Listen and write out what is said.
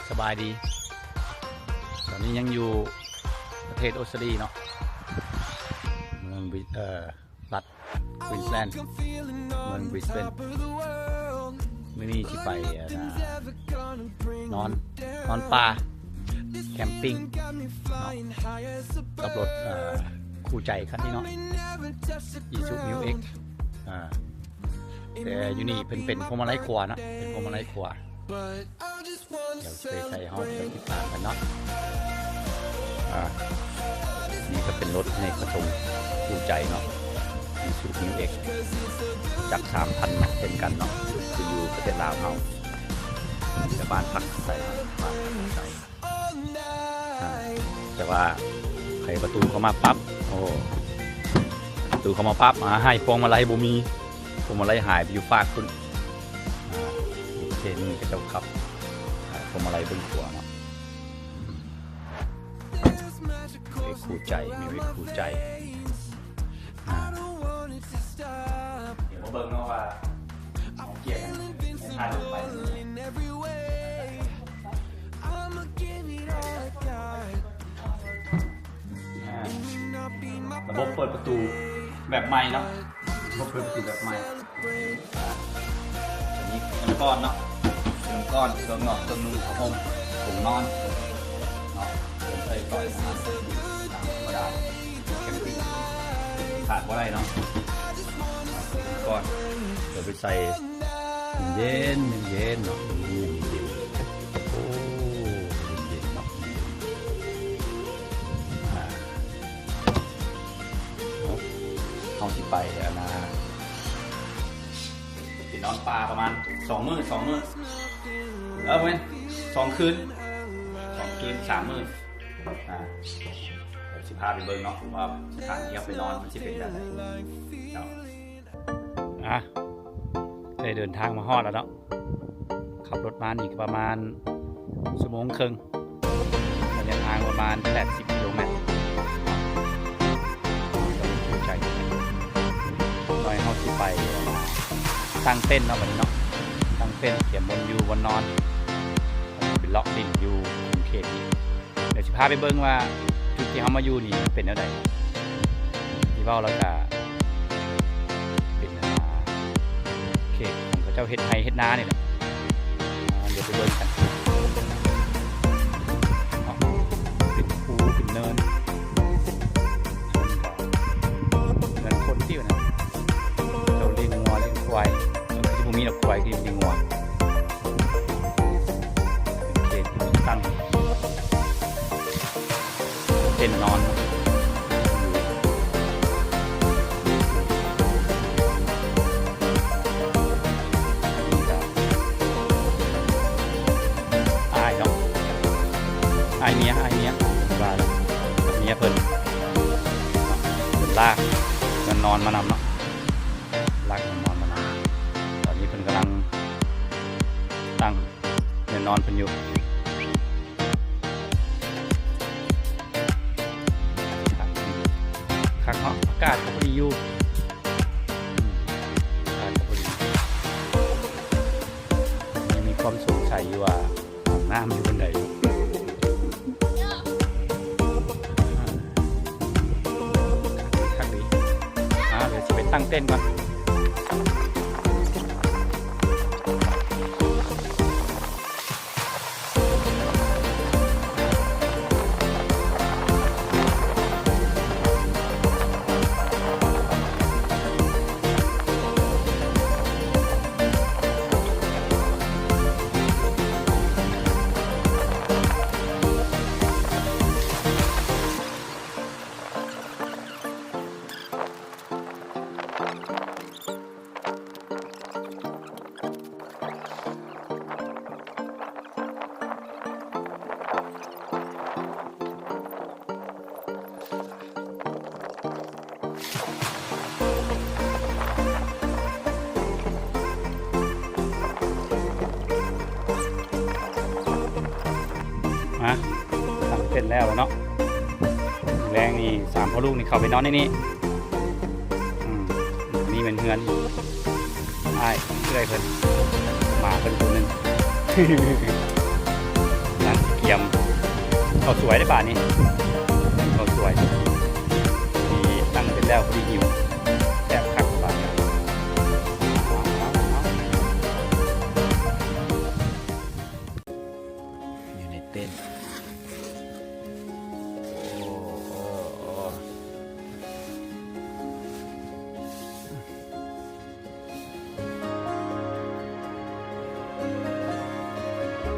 ສະບາຍດີ ຕອນນີ້ຍັງຢູ່ປະເທດອົດສະຕາລີເນາະ ເມືອງວິ ເອີ ລັດ Queensland ເມືອງ Brisbane ມື້ນີ້ຊິໄປ ອັນນ່າ ນອນ ນອນປ່າ camping ເນາະ ກັບລົດ ເອີ ຄູ່ໃຈຄັນນີ້ເນາະ Isuzu Mu X ອາ ແຕ່ຢູ່ນີ້ເພິ່ນເປັນພວງມາໄລຂວາເນາະ ເປັນພວງມາໄລຂວາ. ດຽວຊິໄປໃສ່ ເຮົາໄປຕິດຕາມກັນເນາະ. ອາ ນີ້ກໍເປັນລົດອະເນກປະສົງຄູ່ໃຈເນາະ Isuzu Mu X ຈັກສາມພັນເນາະ ເຊັ່ນກັນເນາະ ຄືຢູ່ປະເທດລາວເຮົາ ແຕ່ບ້ານພັກອາໄສ ບ້ານພັກອາໄສ. ອາ ແຕ່ວ່າໄຂປະຕູເຂົ້າມາປັບ ໂອ້ ປະຕູເຂົ້າມາປັບ ອາ ໃຫ້ພວງມາໄລບໍ່ມີ ພວງມາໄລຫາຍໄປຢູ່ຟາກພຸ້ນ. ອາ ເຄນີ້ເຂົາເຈົ້າຂັບ ອາ ພວງມາໄລເບື້ອງຂວາເນາະ ອືມ Mu X ຄູ່ໃຈ Mu X ຄູ່ໃຈ. ອາ ດຽວມາເບິ່ງເນາະວ່າເອົາກຽນໃຫ້ທາງລົດໄປ ອາ ລະບົບເປີດປະຕູແບບໃໝ່ເນາະ ລະບົບເປີດປະຕູແບບໃໝ່. ອາ ອັນນີ້ເຄື່ອງກ້ອນເນາະ ເຄື່ອງກ້ອນ ເຄື່ອງນອກ ເຄື່ອງນຸ່ງ ຜ້າຫົ່ມ ຖົງນອນເນາະ ເຄື່ອງໃຊ້ສອຍອາຫານ ຕາມທຳມະດາ camping ຂາດບໍ່ໄດ້ເນາະ ເຄື່ອງກ້ອນ ເພື່ອໄປໃສ່ ເຢັນໆເນາະ ເຢັນໆ ໂອ້ ເຢັນໆເນາະ ອາ ເຮົາຊິໄປ ອັນນ່າ ຊິນອນປ່າປະມານສອງມື້ ສອງມື້ ເອີ ບໍ່ແມ່ນ ສອງຄືນ ສອງຄືນ ສາມມື້ ອາ ດຽວຊິພາໄປເບິ່ງເນາະ ວ່າສະຖານທີ່ເຮົາໄປນອນມັນຊິເປັນແບບໃດເນາະ. ອາ ໄດ້ເດີນທາງມາຮອດແລ້ວເນາະ ຂັບລົດມານີ້ກໍປະມານຊົ່ວໂມງເຄິ່ງ ໄລຍະທາງປະມານແປດສິບກິໂລແມັດ ກໍດີໃຈ. ໜ້ອຍເຮົາຊິໄປຕັ້ງເຕັນເນາະ ບັດນີ້ເນາະ ຕັ້ງເຕັນ ກຽມບ່ອນຢູ່ບ່ອນນອນ ໄປເລາະຫຼິ້ນຢູ່ຂົງເຂດນີ້. ດຽວຊິພາໄປເບິ່ງວ່າຈຸດທີ່ເຮົາມາຢູ່ນີ້ເປັນແນວໃດ ທີ່ເວົ້າແລ້ວກະເປັນ ອ່າ ເຂດຂອງເຂົາເຈົ້າເຮັດໄຮ່ເຮັດນານີ້ແຫຼະ. ອ່າ ດຽວໄປເບິ່ງກັນເນາະ ເປັນພູເປັນເນີນ ເຮືອນຄົນຕິວະນະ ເຈົ້າລ້ຽງງົວລ້ຽງຄວາຍ ເອີ ຄືຊິບໍ່ມີດອກ ຄວາຍ ຄືຊິມີແຕ່ງົວ. ເປັນເຂດທີ່ຕັ້ງເຕັນນອນ ອ້າຍເນາະ ອ້າຍເມຍ ອ້າຍເມຍ ວ່າເມຍເພິ່ນ ເພິ່ນລາກເຮືອນນອນມານຳເນາະ ລາກເຮືອນນອນມານຳ. ຕອນນີ້ເພິ່ນກຳລັງຕັ້ງ ແນວນອນເພິ່ນຢູ່ ຄັກເນາະ ອາກາດກໍພໍດີຢູ່ ອືມ ອາກາດກໍພໍດີ. ຍັງມີຄວາມສົງໄສຢູ່ວ່າຫ້ອງນ້ຳຢູ່ບ່ອນໃດ. ຄັກດີ ອ່າ ດຽວຊິໄປຕັ້ງເຕັນກ່ອນ. ມາ ຕັ້ງເຕັນແລ້ວເນາະ ແລງນີ້ສາມພໍ່ລູກນີ້ເຂົ້າໄປນອນໃນນີ້. ອືມ ນີ້ແມ່ນເຮືອນອ້າຍເອື້ອຍເພິ່ນ ໝາເພິ່ນໂຕໜຶ່ງ. ເຂົ້າສວຍໄດ້ບາດນີ້ ເຂົ້າສວຍ ນີ້ຕັ້ງເສັດແລ້ວ ພໍດີຫິວ.